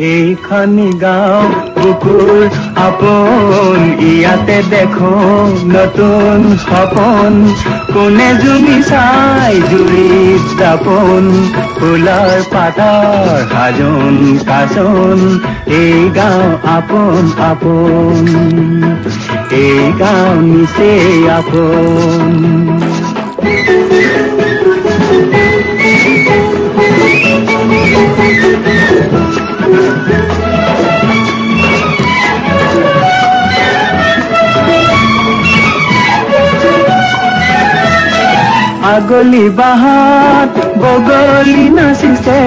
এইখনি গাঁও বুকুৰ আপোন, ইয়াতে দেখো নতুন সপোন। কোনে জুমি চাই জুৰিত দাপোন, ফুলৰ পাতৰ সাজোন কাচোন। এই গাঁও আপোন আপোন, এই গাঁও নিচেই আপোন। আগলি বাহাত বগলী নাচিছে,